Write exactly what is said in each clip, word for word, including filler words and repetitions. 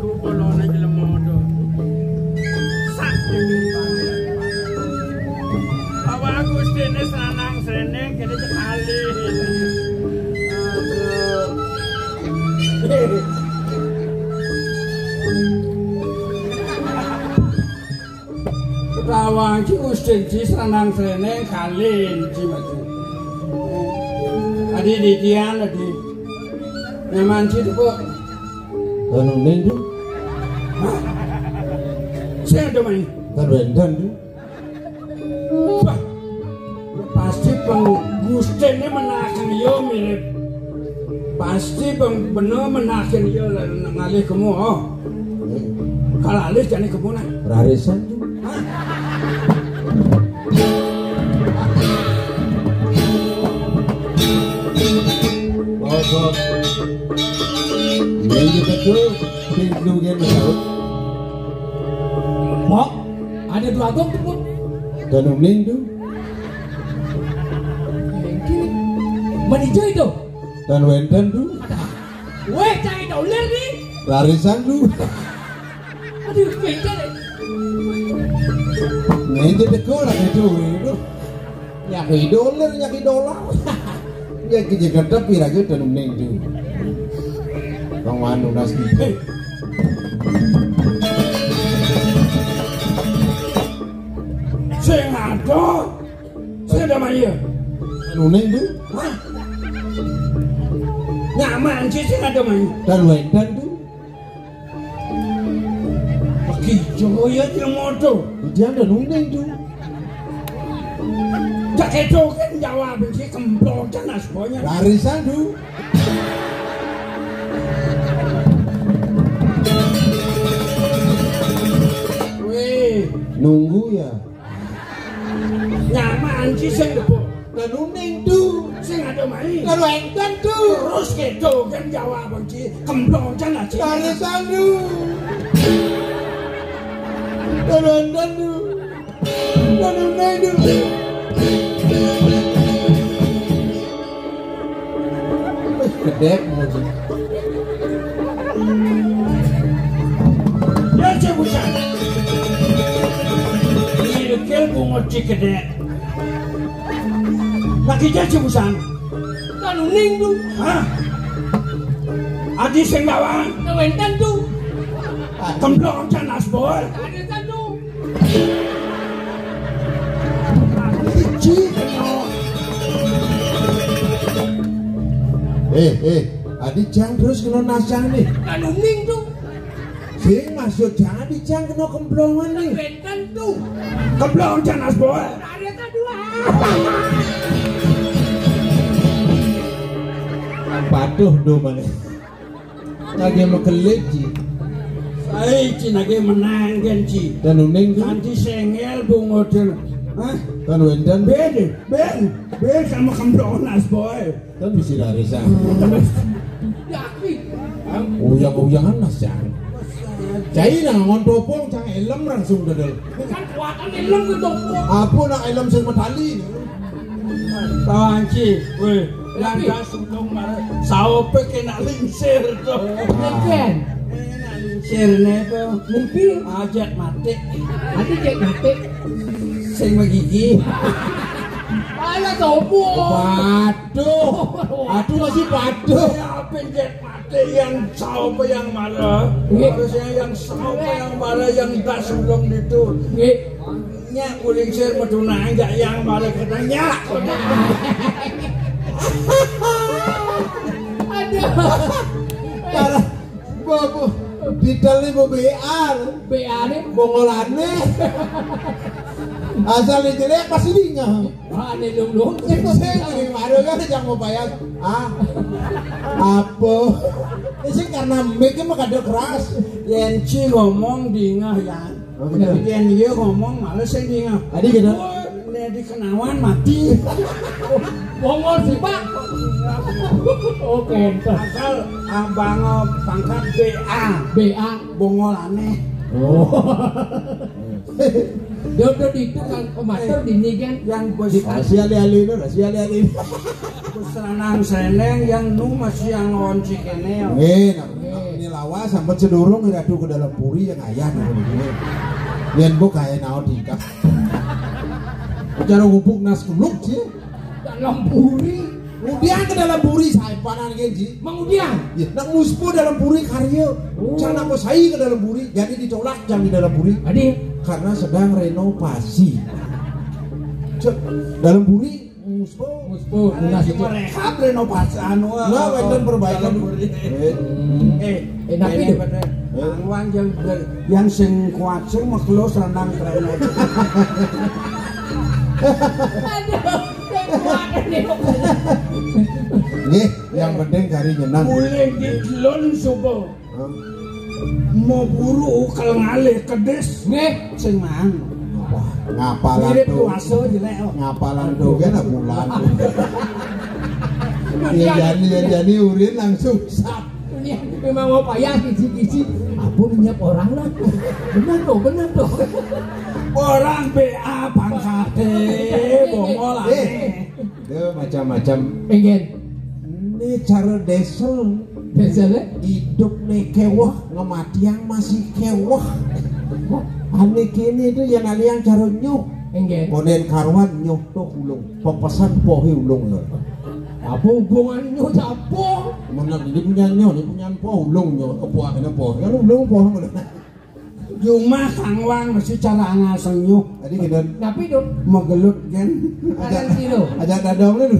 Polone jelema to. Sak. Awak Gustine sanang srene kene cekali. Aduh. Rawang ci Gustin ci sanang srene kalin ci maju. Adi didian adi. Nyaman ci tuh kok. Anu ning tuh. Hah? Saya ada main. Kan wénten tuh. Wah, pasti peng Gustine menaken yo mirip. Pasti peng bener menaken yo ngalih kemu. Oh. Kalau alih jane kemu nah. Rarisan tuh. Hah? Bobot. Ini betul. Pintu gen tahu. Pok, ada dua gong tuh, Pok. Dan uning tuh. Ini. Menijo itu. Dan wénten tuh. Weh, cai doler nih. Larisan tuh. Aduh, beda deh. Ngeje teko lah itu. Nyaki doler, nyaki dolar. Ya kije gedep ira ge dan uning tuh. Kang manu nas gitu. Sing ada. Sing ada maya. Dan uning tuh. Hah? Nyaman sih sing ada maya. Dan wénten tuh. Pagi Joyo yang moto. Dia ada nundeng tuh. Jak itu kan jawab si kemplong kan asbonya. Larisan tuh. Weh, nunggu ya. Nyaman sih sing debo. Lalu ning tu. Sing ada mai. Lalu enten tu. Terus kedo kan jawab ci. Kemplong kan aja. Lalu sandu. Lalu enten tu. Lalu ning tu. Kedek mesti. Ya cebusan. Ilkel bungo ci kedek. Lagi ja cebusan. Kan uning tu. Hah? Adi sing lawan. Wénten tu. Kemplong can asbol. Ada satu. Adi ci kena. Eh, eh, adi jang terus kena nasang nih. Kan uning tu. Sing maksud jangan dijang kena kemplongan nih. Wénten tu. Kemplong can asbol. Ada satu. Patuh do mana. Lagi mekelit ci. Sai ci lagi menanggen ci. Dan uning tu. Nanti sengel bungoten. Hah? Kan wénten. Ben, ben, ben sama kemplongan asbol. Kan bisa dari sana. Yakin. Uyang-uyangan mas jangan. Cai nang ngon topong cang elem langsung dadal. Kan kuatan elem ke topong. Apa nak elem sing metali? Tawanci, weh, yang dah sulung marah. Saope kena lingsir tu. Ken. Kena lingsir ne tu. Mimpi. Ajat mati. Nanti cek mati. Sing magigi. Alah sopo. Waduh. Aduh masih waduh. Ya apa cek mati yang saope yang marah. Harusnya yang saope yang marah yang dah sulung itu. Nggih. Nya kulingsir metu nanjak yang malah katanya. Aduh. Parah. Bobo. Didel ni bobo B A. B A ni bongolane. Asal ni jelek pasti dingah. Wah, ini lung-lung. Sing ni baru kan jangan mau bayar. Ah. Apa? Ini sih karena mic mah kada keras. Yen ci ngomong dingah ya. Oh, gitu. Tapi yen iya ngomong malah sing dingah. Tadi gitu. Oh, nek dikenawan mati. Wong sih, Pak. Oke, entar. Asal abang pangkat B A. B A. Bongolane. Oh. Dia udah di itu kan pemater dini kan. Yang bos. Dikasih alih-alih itu, kasih alih-alih. Bos seranang seneng yang nu masih yang lawan cikene. Nggih, nah, ini Lawas sampai sedurung Ratu ke dalam puri yang ayah dulu. Yen bu kaya naon tingkah. Cara gubuk nas kuluk sih. Dalam puri. Kemudian ke dalam puri saya panan genji. Mengudian. Ya, nak muspo dalam puri karya. Oh. Cara apa saya ke dalam puri? Jadi ditolak jangan di dalam puri. Tadi. Karena sedang renovasi. Cek, dalam puri muspo. Muspo. Ada lunas yang itu merehab renovasi anu. Nah, wonten perbaikan. Dalam puri. Eh. Eh, eh, tapi ini itu bener. Angwan yang yang sing kuat sing makhluk rendang keren. Aduh, sing kuat ini. Nggih, yang penting kari nyenang. Mulai di lon supo. Mau buru ukel ngalih kedis. Nggih. Sing mang. Wah, ngapalan mirip tuh. Puasa jelek kok. Ngapalan tuh kan bulan. Ya jani ya jani urin langsung sap. Ini memang mau payah kisi-kisi. Apa minyak orang lah. Benar tuh, benar tuh. Orang B A pangkate bongol. Eh, Lho, macam-macam. Pengen. Ini cara desel. Desel, eh? Hidup nih kewah, ngematian masih kewah. Ane kene itu yang alian cara nyuh. Pengen. Konen karuan nyuh tuh ulung. Pepesan pohe ulung lho. Apa hubungan nyuh apa? Mana ini punya nyuh, ini punya poh ulung nyuh. Apa akhirnya poh? Kan ulung poh ngono. Jumah kangwang mesti cara ngasengnyuh. Tadi gitu. Tapi dong. Megelut kan. Adan silo. Aja dadong lu.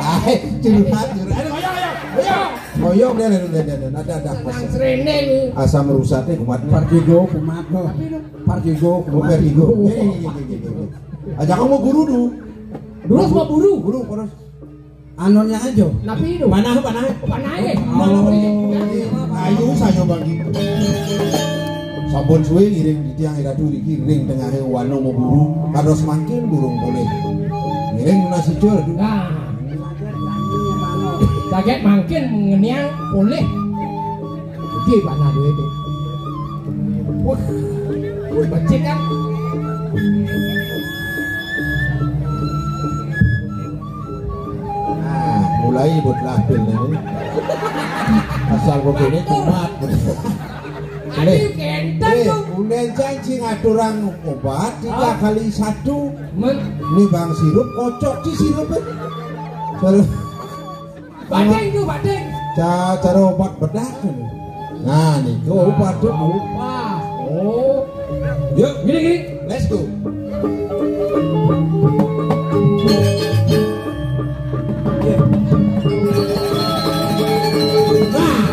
Ae, curhat, curhat. Ayo, ayo, ayo. Ayo. Ayo, udah, udah, udah, udah, udah. Ada, ada. Tenang, serene nih. Asam rusaknya kumat nih. Partigo, kumat, no. Tapi dong. Partigo, oh, kumat. Partigo. Iya, iya, iya, iya, iya. Aja kamu guru dulu. Terus mau buru. Guru, terus. Anunya aja. Napi itu? Panah, panah. Panah, eh. Oh. Ayo, saya bagi. Sampun suwe ngiring di tiang iratu niki ring tengahe wano muburu. Kados mangkin durung boleh. Ngiring menawa sicur. Nah. Saget mangkin ngeniang boleh. Iki panah duwe itu. Wah. Wah, becik kan? Nah, mulai buat lahir ini. Asal begini kumat. Aduh, kenten eh, tuh. Udah janji ngaturang obat tiga kali satu. Men- Ini bang sirup kocok di sirup. Kalau Badeng tuh, badeng. Ca-, cara obat bedak ini. Nah, niku obat tuh, Bu. Wah, oh. Yuk, gini, gini. Let's go. Nah.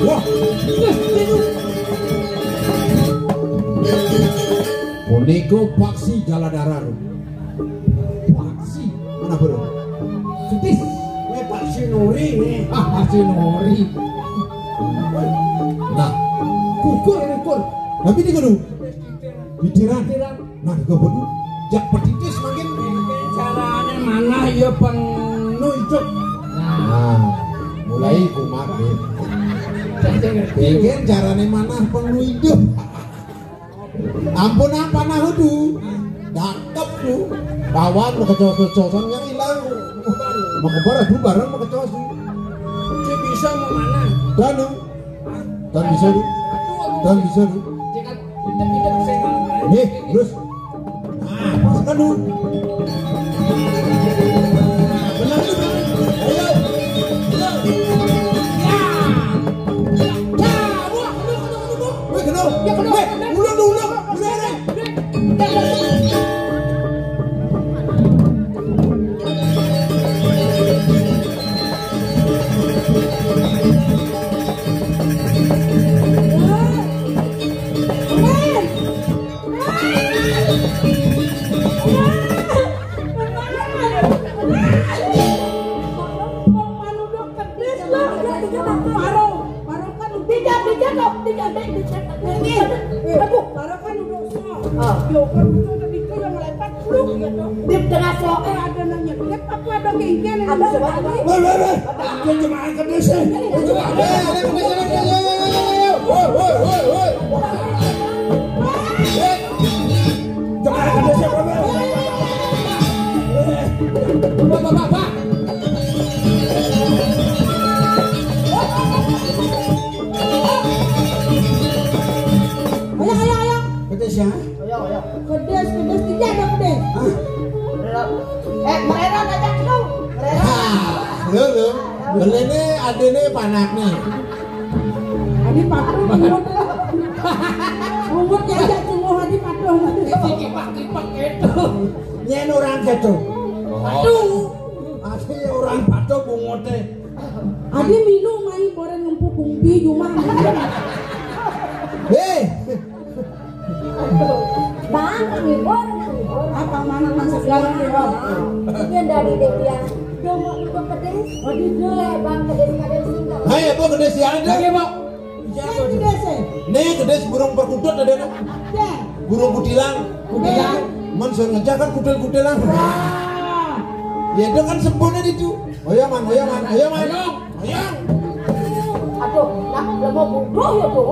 Wah. Puniko paksi jala darar. Paksi. Mana, Bro? Sedih. Ini paksi nori nih. Ah, paksi nori. Nah, kukur, kukur. Tapi ini kudu. Pikiran. Pikiran. Nah, kudu. Jak petitis makin. Caranya mana ya penuh hidup. Nah, mulai kumat nih. Saya ngerti. Bikin caranya mana penuh hidup. Ampun apa nah tu? Dakep tu. Lawan makecos-kecosan yang hilang. Makebar aduh bareng makecos. Dia bisa memanah. Dan tu. Dan bisa tu. Dan bisa tu. Dia kan, dia, dia bisa memanah. Nih, terus. Nah, masukkan tu. Benar tu. Ayo. Ayo. Ya. Ya. Ya. Wah, aduh, aduh, aduh, aduh. Weh, kena. Ya, kena. Weh, ulang tu, ulang. Ulang, ulang. Baru, baru kan udah. Tiga, tiga, kok. Tiga, tiga, tiga. Ini. Aduh, baru kan udah sok. Ah. Yo, kan udah tadi itu yang melempar, pluk, gitu. Di tengah sok. Eh, ada nanya, "Lihat apa ada gengkel yang ada bisa sekali?" Woi, woi, woi. Dia cuma angkat desa. Dia cuma angkat desa. Woi, woi, woi, woi. Woi. Cuma angkat desa, woi, woi. Bapak, bapak, bapak. Ayo, ayo. Kedis, kedis, tidak ada kedis. Hah? Eh, mereka ngajak lu. Mereka. Hah, lho, lho. Lho, ini adene panakne. Adi patuh, bungut. Bungut ya, ya, sungguh adi patuh. Kipak-kipak itu. Nyen orang jatuh. Aduh. Adi orang patuh bungute. Adi milu main boreng ngempuk kumpi jumah. Hei. Bang, ngibur, ngibur. Apa mana maksud sekarang nih, Bang? Ini dari Dewi ya. Dia mau ikut pedes. Oh, di dia. Iya, Bang, pedes, pedes, singkat. Hai, apa pedes ya? Ada. Oke, Bang. Iya, pedes. Nih, pedes burung perkutut ada, nih. Ada. Burung kutilang. Kutilang. Men sing ngejak kan kutil-kutilan. Wah. Ya, itu kan sebutnya itu. Ayo, Man, ayo, Man, ayo, Man. Ayo. Ayo. Aduh, lah, lah mau bodoh ya, tuh.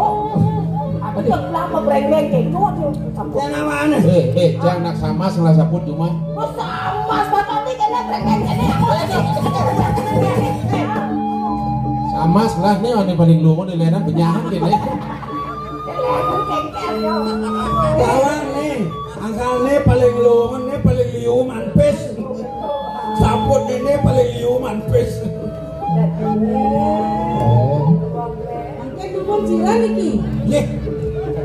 Aduh, yang lama brengeng kayak gitu, tuh. Sampai. Yang mana? Eh, eh, jangan nak sama salah saput cuma. Oh, sama, bapak ini kena brengeng ini. Sama lah nih, orang paling lumo di lenan penyahat ini. Lawan nih, angkal nih paling lumo, nih paling liu manpis. Saput ini paling liu manpis. Mangke dumun jiran iki. Nggih.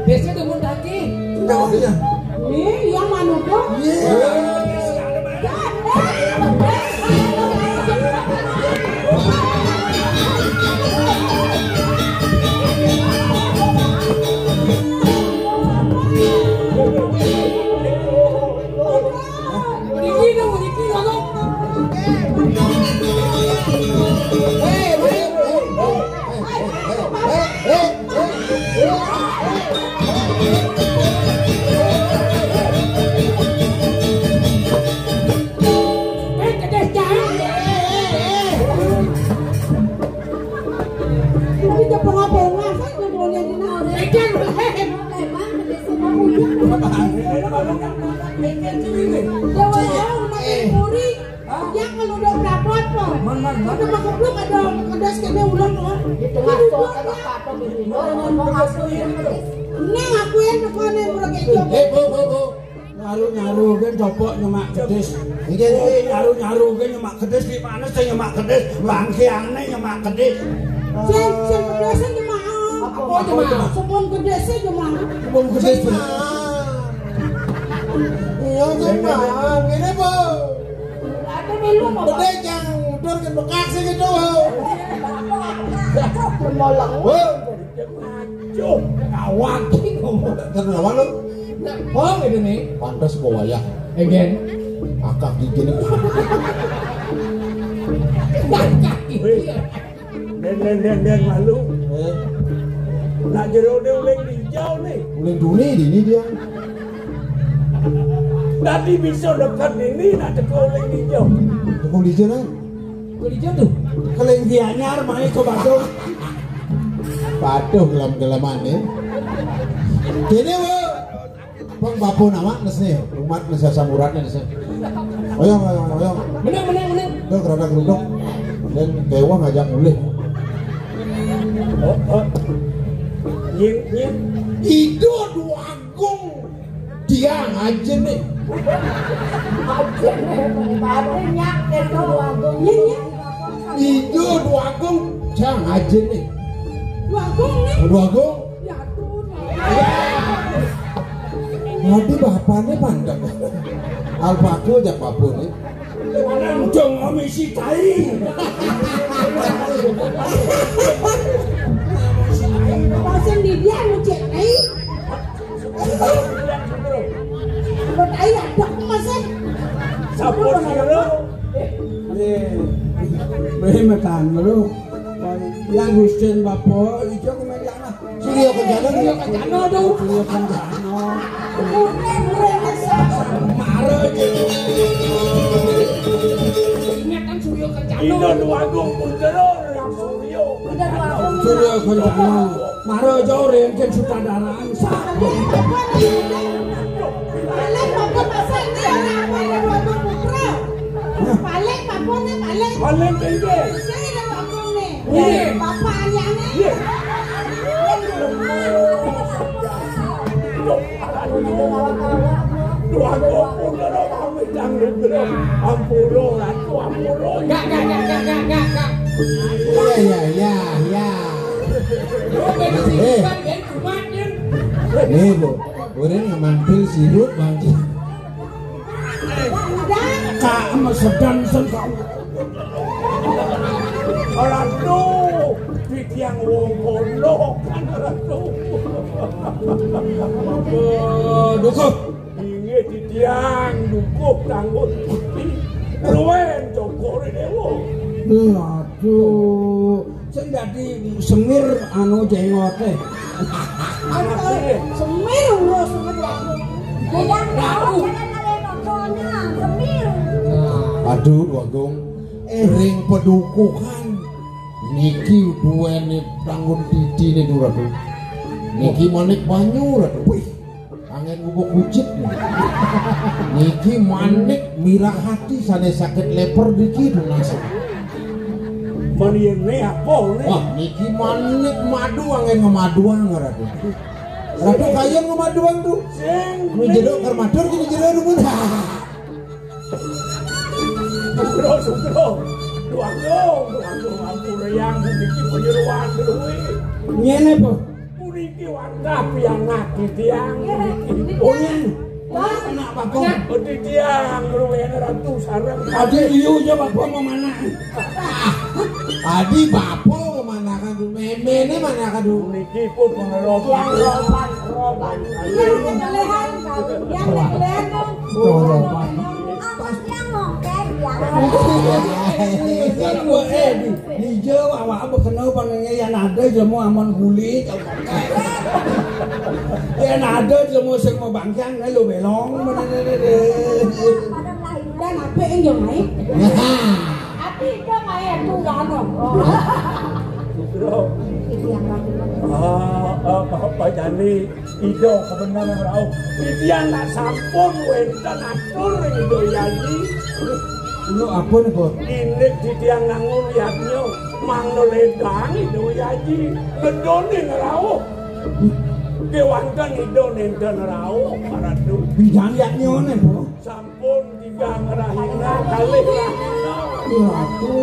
Desa dumun kaki. Enggak, maksudnya. Nih, yang manuk tuh. Iya. Tapi dia pernah bongah, saya nggak mau lihat di mana. Pegang, eh. Emang, dia semua punya. Dia mau tahu, makin kuri. Hah? Yang kalau udah berapa apa? Man, man, man. Udah makan belum ada, ada sekali ulang, loh. Di tengah sok, ada apa di sini? Orang mau aku yang pedes. Ini aku yang depan yang udah kecil. Eh, Bu, Bu, Bu. Nyaru-nyaru kan copok nyemak kedis. Iya, iya. Eh, nyaru-nyaru kan nyemak kedis, di mana saya nyemak kedis? Bangkiangnya nyemak kedis. Sing, sing kedisnya nyemak. Apa nyemak? Sepon kedisnya nyemak. Sepon kedis. Iya, nyemak. Ini, Bu. Ada minum apa? Gede yang udur kan bekak sih gitu, Bu. Pemolong. Bu. Aduh, kawan. Terus apa lu? Nah, oh, gitu nih. Pantas bawa wayah. Again. Akak gigi nih. Akak gigi. Den, den, den, den, malu. Eh. Nak jero ne uling dijau nih. Uling duni di ini dia. Tadi bisa dekat ini, nak teko uling dijau. Teko dijau, nah. Uling dijau tuh. Keling dianyar, main ke Badung. Patuh gelem-geleman ya. Kene, Bu. Bang, bapu nama nesne, umat nesne samuratnya nesne. Ayo, ayo, ayo. Menang, menang, menang. Tuh, kerana geruduk. Dan dewa ngajak mulih. Oh, oh. Nying, nying. Ido Dwagung. Dia aja nih. Aja nih, baru nyak itu Dwagung. Nying, nying. Ido Dwagung. Jang aja nih. Dwagung nih. Dwagung. Ya, tuh. Nanti bapaknya pandang. Alpaku aja apapun nih. Orang dong ngomisi tai. Pasang di dia ngucek tai. Kok tai ada masih? Sampun sira. Nih. Memetan lu. Yang Gusten Bapak, itu kemudian Surya Kencana. Surya Kencana tuh. Surya Kencana. Mara aja. Ingat kan Surya Kencana. Ida Dwagung Putra, Surya. Ida Dwagung. Surya Kencana. Mara aja orang yang sutradara angsa. Paling bapak pasang dia, apa ya, Dwagung Putra? Paling bapak nih, paling. Paling tinggi. Saya ada Dwagung nih. Iya. Bapak ayahnya. Iya. Ampura, Ratu, ampura. Enggak, enggak, enggak, enggak, enggak, enggak, enggak. Ya, ya, ya, ya. Lu pengen Eh. Kan, kan, kumatin. Nih, Bu. Udah ngamantil sirut, Bang. Kak, sedan, sen, kau. Ratu, titiang wong kono, kan, Ratu. Dukuh. Inggih titiang dukuh kanggo Gusti. Ruwen cokore dewa. Aduh, sing dadi semir anu jengote. Semir urus semir aku. Bidang tahu jangan kalian tontonnya, semir. Aduh, Agung. Eh. Ring pedukuhan. Niki duwene tanggun titi nih, Ratu. Niki manik banyu, Ratu. Wih. Angin ngubuk kucit nih. Niki manik mirah hati sane sakit leper niki tunas. Manine apa nih? Wah, niki manik madu angin ngemaduang, Ratu. Ratu kayun ngemaduang tuh. Sing. Kuwi jero kermadur kene jero rumun. Sugro, sugro. Duh, ampun, duh, ampun, ampun, Reyang, puniki panyeroan, Ratu. Ngene, Bu. Puniki wantah pianak titiang, puniki. Oh, ngene. Wah, kena apa, Bu? Titiang, Ratu, sareng. Adi liu ya, Bapak, mau mana? Adi Bapak mau mana kan? Memene mana kan? Puniki pun pengeroban, roban, roban. Yang lelehan, yang lelehan, dong. Roban. Pas yang ngokek, ya. Kan gua, eh, di, di Jawa, awak apa kenal panenge yang ada jemu aman guli, jemu ngokek. Yang ada jemu sing mau bangkang, eh, lu belong, mana, mana, mana. Pada lahiran apa yang jemai? Tapi itu mah ya tuh, gak ada. Bro. Iya, Pak. Ah, ah, Pak, Pak Jani. Ida kebenaran rauh. Titiang nak sampun wenten atur ring Ida Yayi. Lu apa nih, Bos? Indik titiang nangun yadnya mangda ledang Ida Yayi. Gedone ngerauh. Kewanten Ida nenten rauh, Pak Ratu. Bidang yadnya nih, Bos. Sampun tigang rahina, kalih rahina. Ratu.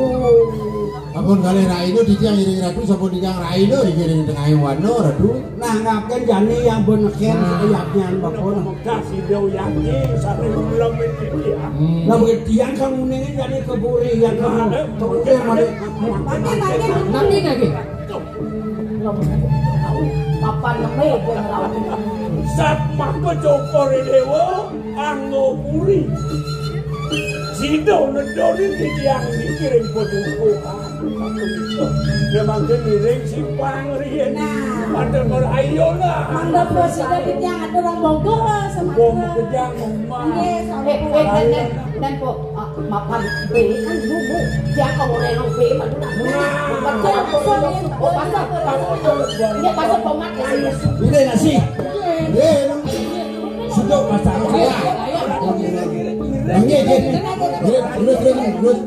Ampun kalih rahina, titiang iring Ratu, sampun tigang rahina, iring tengahing wana, Ratu. Nah, ngaken jani yang beneken Nah. Yadnyan, Bapak. Mekas Ida Yayi, sane ulem iki, ya. Hmm. Nah, begitu tiang kamu nih, jani keburi, ya, kamu. Nah, Oke, mari. Mati, mati. Mati lagi. Papan neme, Satmaka Cokor Dewa, Angga Puri. Sida nedoni titiang niki ring padukuhan. Memang ngiring simpang riyen. Nah. Matur nuwun, ayo lah. Mangga prasida titiang atur wong bogoh, semanten. Wong kejang, wong mah. Nggih, sampun. Eh, eh, dan, dan, dan, kok, ah, mapan B kan dulu. Dia kok ora enak B, malu lah. Nah. Betul, betul. Oh, pasal, pasal. Ini pasal tomat ya. Ini nasi. Eh, sudah pasal. Nggih, nggih. Terus, terus, terus.